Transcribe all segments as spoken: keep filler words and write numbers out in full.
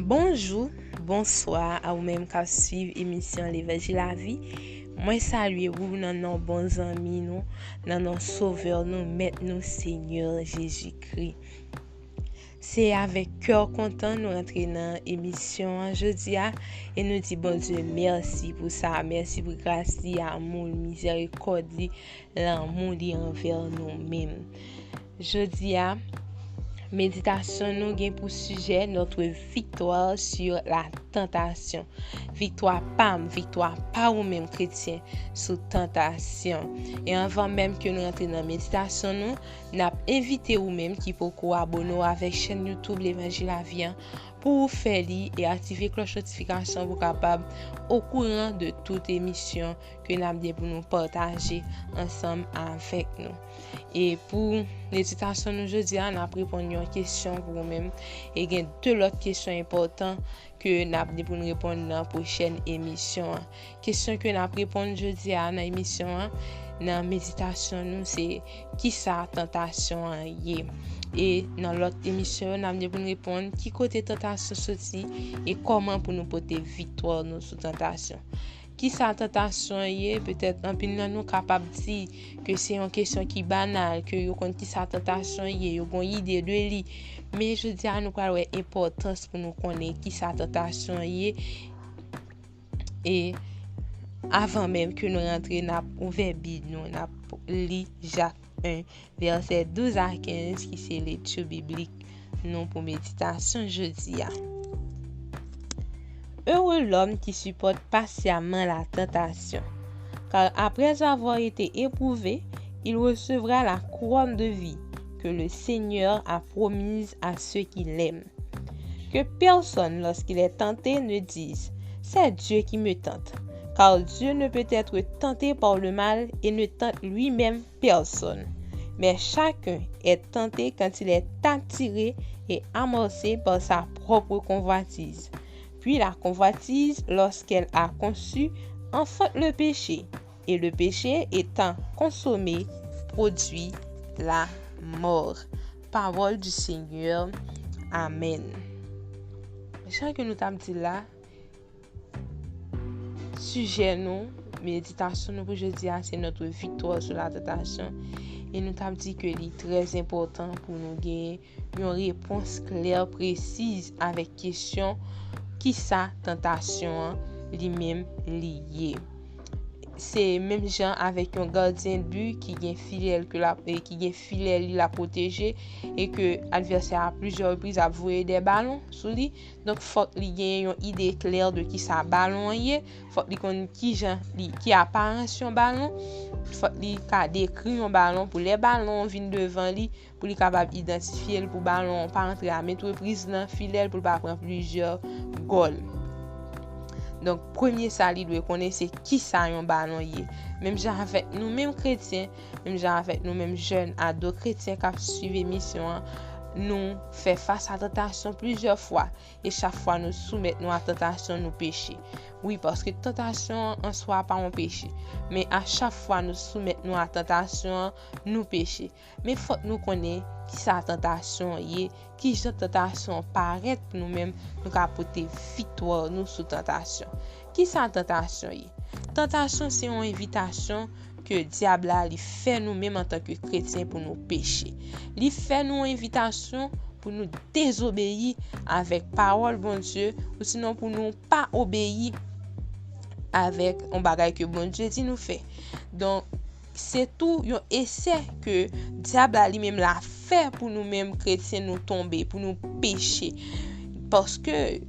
Bonjou, bonswa a ou menm k ap swiv emisyon Levanjil Lavi. Mwen salye ou nan non bon zanmi nou, nan non Sovè nou, Mèt nou, Senyè Jezikri. Se avèk kè kontan nou rantre nan emisyon an jodi a e nou di Bondye mèsi pou sa, mèsi pou gras li, amou li, mizèrikòd li, lanmou li anvè nou menm. Jodi a, meditasyon nou gen pou sijè notre victoire sur la tentation. Viktwa pa m, viktwa pa ou menm kretyen sou tantasyon. E anvan menm ke nou rantre nan meditasyon nou, n ap envite ou menm ki poko abòne w avèk chèn YouTube Levanjil Lavi an pou ou fè li e aktive klòch notifikasyon pou w kapab okouran de tout emisyon ke n ap gen pou nou pataje ansanm avèk nou. E pou meditasyon nou jodi a, n ap reponn yon kesyon pou ou menm. E gen de lòt kesyon enpòtan ke n ap gen pou n reponn nan pwochèn emisyon an. Kesyon ke n ap reponn jodi a nan emisyon an, nan meditasyon nou, se kisa tantasyon an ye? E nan lòt emisyon yo, n ap gen pou n reponn ki kote tantasyon soti e kòman pou nou pote viktwa nou sou tantasyon. Kisa tantasyon ye? Petèt anpil nan nou kapab di ke se yon kesyon ki banal, ke yo konn kisa tantasyon ye, yo gon ide de li. Men jodi a, nou pral wè enpòtans pou nou konnen kisa tantasyon ye. E avan menm ke nou rantre, n ap ouvè Bib nou, n ap li Jak en, vèsè douz a kenz, ki se lekti biblik nou pou meditasyon jodi a. Heureux l'homme qui supporte patiemment la tentation, car après avoir été éprouvé, il recevra la couronne de vie que le Seigneur a promise à ceux qui l'aiment. Que personne, lorsqu'il est tenté, ne dise, c'est Dieu qui me tente, car Dieu ne peut être tenté par le mal et ne tente lui-même personne. Mais chacun est tenté quand il est attiré et amorcé par sa propre convoitise. Puis la convoitise, lorsqu'elle a conçu, enfante le péché. Et le péché étant consommé, produit la mort. Parole du Seigneur. Amen. Jan ke nou t ap di la, sijè nou, meditasyon nou pou jodi a, se notre victoire sur la tentation. E nou t ap di ke li trè enpòtan pou nou gen yon repons klè, presiz avèk kesyon, kisa tantasyon an li menm li ye? Se menm jan avèk yon gadyen de bi ki gen filè l ke l ap, e ki gen filè li l ap pwoteje e ke advèsè a plizyè repriz ap voye de balon sou li. Donk, fòk li gen yon ide klè de kisa balon an ye. Fòk li konn kijan li, ki aparans yon balon. Fòk li ka dekri yon balon pou lè balon an vin devan li, pou li kapab idantifye l, pou balon an pa antre a met repriz nan filè l, pou l pa pran plizyè gòl. Donk, premye sa li dwe konnen se kisa yon balon ye. Menm jan avèk nou menm kretyen, menm jan avèk nou menm jèn ado kretyen k ap swiv emisyon an, nou fè fas a tantasyon plizyè fwa. E chak fwa nou soumèt nou a tantasyon, nou peche. Wi, paske tantasyon an an swa pa yon peche. Men a chak fwa nou soumèt nou a tantasyon an, nou peche. Men fòk nou konnen kisa tantasyon an ye, kijan tantasyon an parèt pou nou menm, nou ka pote viktwa nou sou tantasyon. Kisa tantasyon ye? Tantasyon se yon envitasyon ke dyab la li fè nou menm antanke kretyen pou nou peche. Li fè nou yon envitasyon pou nou dezobeyi avèk pawòl Bondye, ou sinon pou nou pa obeyi avèk yon bagay ke Bondye di nou fè. Donk, se tou yon esè ke dyab la li menm la fè pou nou menm kretyen nou tonbe, pou nou peche. Paske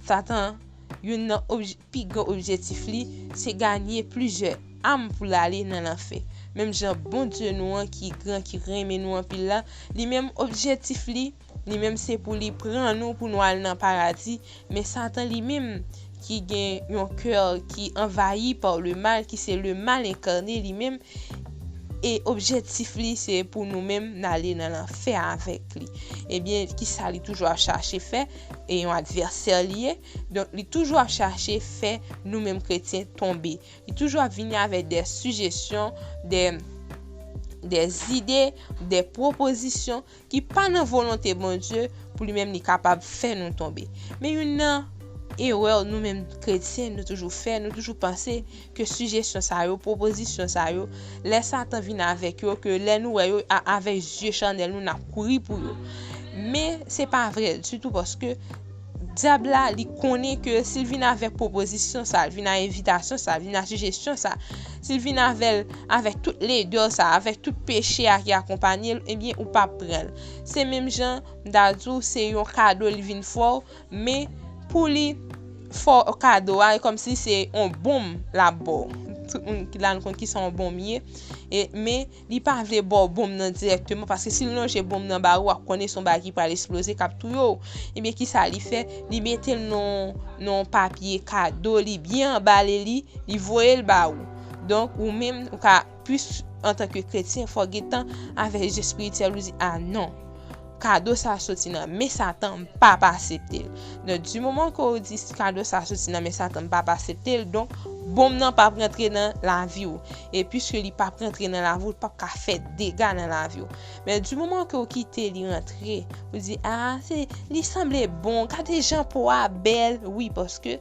Satan, youn nan obj-, pi gran objektif li, se ganye plizyè am pou l ale nan lanfè. Menm jan Bondye nou an ki gran, ki renmen nou anpil la, li menm objektif li, li menm se pou li pran nou, pou nou al nan paradi. Men Satan li menm ki gen yon kè ki anvayi pa le mal, ki se le mal enkarne li menm, e objektif li se pou nou menm n ale nan lanfè avèk li. Ebyen, kisa li toujou ap chache fè? E yon advèsè li ye. Donk, li toujou ap chache fè nou menm kretyen tonbe. Li toujou ap vini avèk de sijesyon, de, de zide, de pwopozisyon ki pa nan volonte Bondye pou li menm li kapab fè nou tonbe. Men youn nan erè nou menm kretyen nou toujou fè, nou toujou panse ke sijesyon sa yo, pwopozisyon sa yo, lè Satan vin avèk yo, ke lè nou wè yo a- avèk zye chanèl nou, n ap kouri pou yo. Men se pa vre ditou, paske dyab la, li konnen ke si l vin avèk pwopozisyon sa, l vin a envitasyon sa, l vin a sijesyon sa, si l vin avè l avèk tout ledè sa, avèk tout peche a ki akonpanye l, ebyen, ou p ap pran l. Se menm jan, m ta di w, se yon kado li vin fè w, men pou li fè w kado a, e kòmsi se yon bonm l ap ba w. Tout moun ki la, nou konn kisa yon bonm ye. E, men, li pa vle ba w bonm nan dirèkteman, paske si l lonje bonm nan ba ou, w ap konnen se yon bagay ki pral eksploze, k ap touye w. Ebyen, kisa li fè? Li mete l nan, nan papye kado, li byen anbale li, li voye l ba ou. Donk, ou menm, ou ka plis antanke kretyen, fò w gentan avèk je espirityèl ou di, "A non, kado sa soti nan men Satan, m p ap aksepte l." Donk, di moman ke w di kado sa soti nan men Satan, m p ap aksepte l, donk, bonm nan p ap rantre nan lavi w. E piske li p ap rantre nan lavi w, li p ap ka fè dega nan lavi w. Men di moman ke w kite li rantre, ou di, "A, se, li sanble bon, gade jan po a bèl." Wi, paske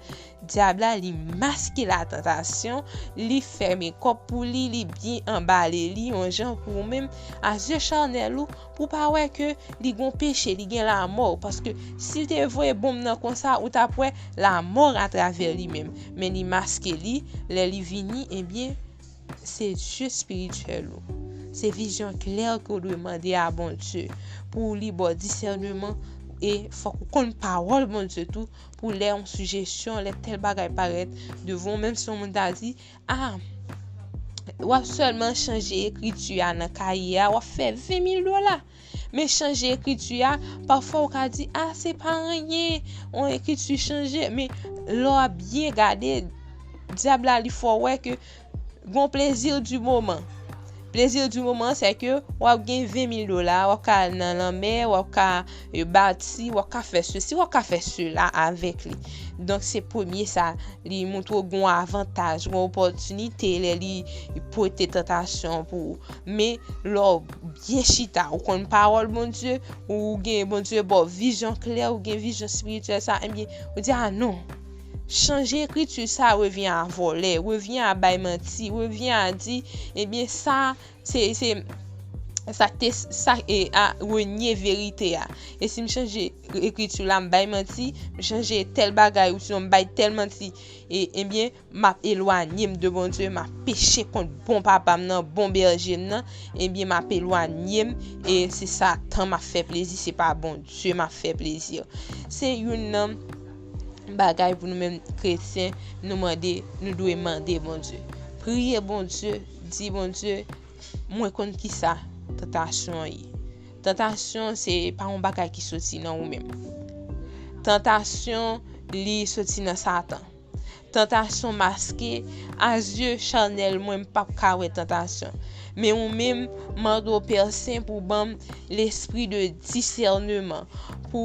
dyab la, li maske la tantasyon, li fè mekòp pou li, li byen anbale li, yon jan pou ou menm, a zye chanèl ou, pou w pa wè ke li gon peche, li gen lanmò, paske si l te voye bonm nan konsa, ou t ap wè lanmò atravè li menm. Men li maske li, lè li vini, ebyen, se je espirityèl ou. Se vizyon klè ke w dwe mande a Bondye, pou li ba w disèneman, e fòk ou konn pawòl Bondye tou, pou lè yon sijesyon, lè tèl bagay parèt devan w, menm si yon moun ta di, "A, w ap sèlman chanje ekriti a nan kaye a, w ap fè ven mil dola." Men chanje ekriti a, pafwa w ka di, "A, se pa anyen, yon ekriti chanje." Men lè w ap byen gade, dyab la, li fè w wè ke gon plezi di moman. Plezi di moman, se ke w ap gen ven mil dola, w ap ka al nan lanmè, w ap ka, e, bati, w ap ka fè sesi, w ap ka fè sela avèk li. Donk, se premye sa, li montre w gon avantaj, gon opòtinite lè li pote tantasyon pou ou. Men, lè w byen chita, ou konn pawòl Bondye, ou gen Bondye ba w vizyon klè, ou gen vizyon espirityèl sa, ebyen, ou di, "A non, chanje ekriti sa, revyen a vòlè, revyen a bay manti, revyen a di, ebyen, sa, se, se, sa te, sa, e, a, renye verite a. E si m chanje ekriti la, m bay manti, m chanje tèl bagay, ou sinon m bay tèl manti, e, ebyen, m ap elwanye m de Bondye, m ap peche kont bon papa m nan, bon bèje m nan, ebyen, m ap elwanye m, e se Satan m ap fè plezi, se pa Bondye m ap fè plezi." Se youn nan bagay pou nou menm kretyen, nou mande, nou dwe mande Bondye. Priye Bondye, di Bondye, "Mwen konn kisa tantasyon ye." Tantasyon, se pa yon bagay ki soti nan ou menm. Tantasyon, li soti nan Satan. Tantasyon maske, a zye chanèl mwen, m p ap ka wè tantasyon. Men ou menm, mande w Pè Sen pou ban m lespri de disèneman, pou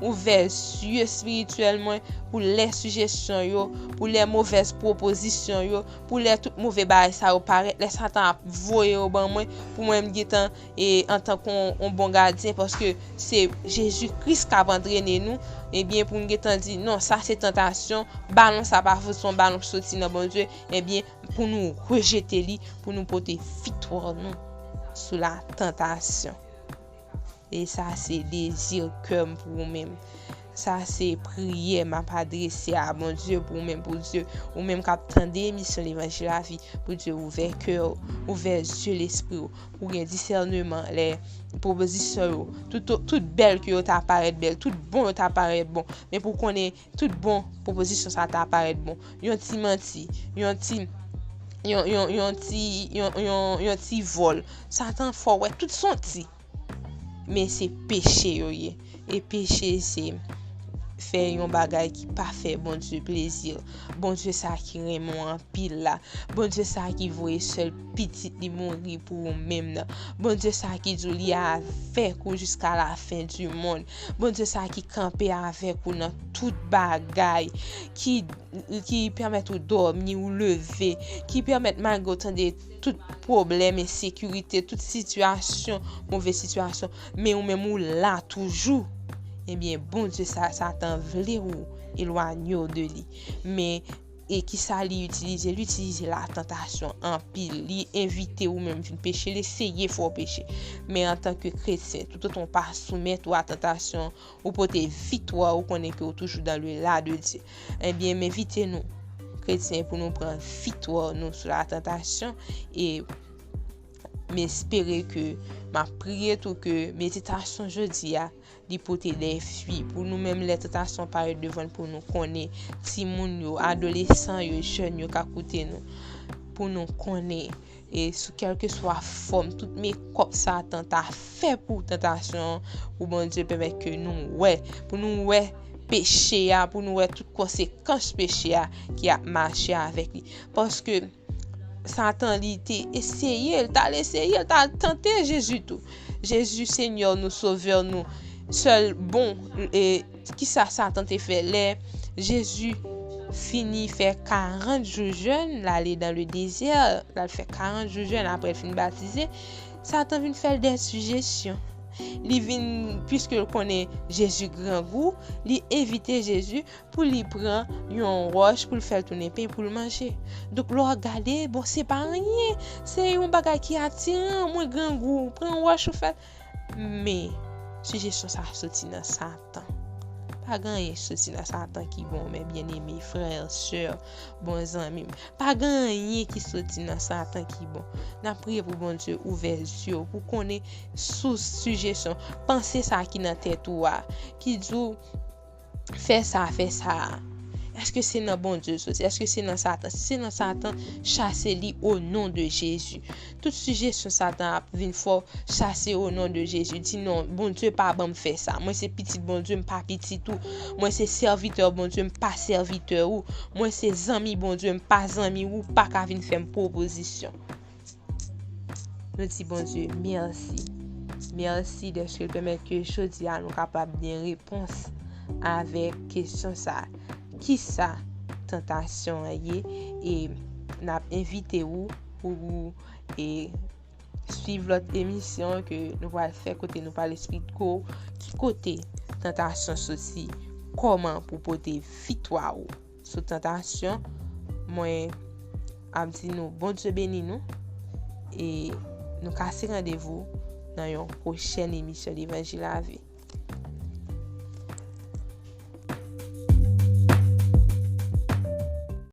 ou ouvè zye espirityèl mwen, pou lè sijesyon yo, pou lè movèz pwopozisyon yo, pou lè tout move bagay sa yo parèt, lè Satan ap voye yo ban mwen, pou mwen m gentan e antanke yon, yon bon gadyen, paske se Jezi Kris k ap antrene nou, ebyen, pou n gentan di, "Non, sa se tantasyon, balon sa pa fouti yon balon ki soti nan Bondye," ebyen, pou nou rejete li, pou nou pote viktwa nou sou la tantasyon. E sa se dezi kè m pou ou menm. Sa se priyè m ap adrese a Bondye pou ou menm, pou Dye, ou menm k ap tande emisyon Levanjil Lavi, pou Dye ouvè kè w, ouvè zye lespri w, pou gen disèneman lè pwopozisyon yo, tout, tout bèl ke yo ta parèt bèl, tout bon yo ta parèt bon, men pou konnen tout bon pwopozisyon sa ta parèt bon. Yon ti manti, yon ti, yon, yon, yon ti, yon, yon, yon ti vòl, Satan fè w wè tout se yon ti. Men se peche yo ye. E peche se, fè yon bagay ki pa fè Bondye plezi. Bondye sa ki renmen w anpil la. Bondye sa ki voye sèl pitit li mouri pou ou menm nan. Bondye sa ki di w li avèk ou jiska la fen di mond. Bondye sa ki kanpe avèk ou nan tout bagay, ki, ki pèmèt ou dòmi, ou leve, ki pèmèt malgre w tande tout pwoblèm, ensekirite, tout sitiyasyon, move sitiyasyon, men ou menm ou la toujou. Ebyen, Bondye sa, Satan vle ou elwanye w de li. Men, e kisa li itilize? Li itilize latantasyon anpil. Li envite ou menm vin peche, li eseye fè w peche. Men antanke kretyen, toutotan w pa soumèt ou a tantasyon, ou pote viktwa, ou konnen ke ou toujou dans le la de Dieu. Ebyen, m envite nou, kretyen, pou nou pran viktwa nou sou latantasyon. E m espere ke, m ap priye tou ke meditasyon jodi a, li pote de fwi pou nou menm lè tantasyon parèt devan n, pou nou konnen timoun yo, adolesan yo, jèn yo ka koute nou, pou nou konnen, e sou kèlkeswa fòm, tout mekòp Satan ta fè pou tantasyon an, pou Bondye pèmèt ke nou wè, pou nou wè peche a, pou nou wè tout konsekans peche a ki ap mache avèk li. Paske Satan, li te eseye, l t al eseye, l t al tante Jezi tou. Jezi, Senyè nou, Sovè nou, sèl bon, e kisa Satan te fè lè Jezi fini fè karant jou jèn, l ale dans le désert, l al fè karant jou jèn apre l fin batize. Satan vin fè l de sijesyon. Li vin, piske l konnen Jezi grangou, li envite Jezi pou li pran yon wòch pou l fè l tounen pen pou l manje. Donk, lè w ap gade, bon, se pa anyen. Se yon bagay ki atiran, mwen grangou, pran yon wòch ou fè l. Men, sijesyon sa a soti nan Satan. Pa gen anyen ki soti nan Satan ki bon, men byeneme, frè, sè, bon zanmi m. Pa gen anyen ki soti nan Satan ki bon. N ap priye pou Bondye ouvè zye w, pou konnen sous sijesyon, panse sa ki nan tèt ou a, ki di w, fè sa, fè sa a. Èske se nan Bondye l soti? Èske se nan Satan? Si se nan Satan, chase li o non de Jezi. Tout sijesyon Satan ap vin fè w, chase o non de Jezi. Di non, Bondye pa ban m fè sa. Mwen se pitit Bondye, m pa pitit ou. Mwen se sèvitè Bondye, m pa sèvitè ou. Mwen se zanmi Bondye, m pa zanmi ou, ou pa ka vin fè m pwopozisyon. Nou di Bondye mèsi. Mèsi dèske l pèmèt ke jodi a nou kapab gen repons avèk kesyon sa a. Kisa tantasyon an ye? E n ap envite ou pou ou, e, swiv lòt emisyon ke nou pral fè kote nou pral esplike w ki kote tantasyon soti, kòman pou pote viktwa ou sou tantasyon. Mwen ap di nou, Bondye beni nou. E nou kase randevou nan yon pwochèn emisyon Levanjil Lavi.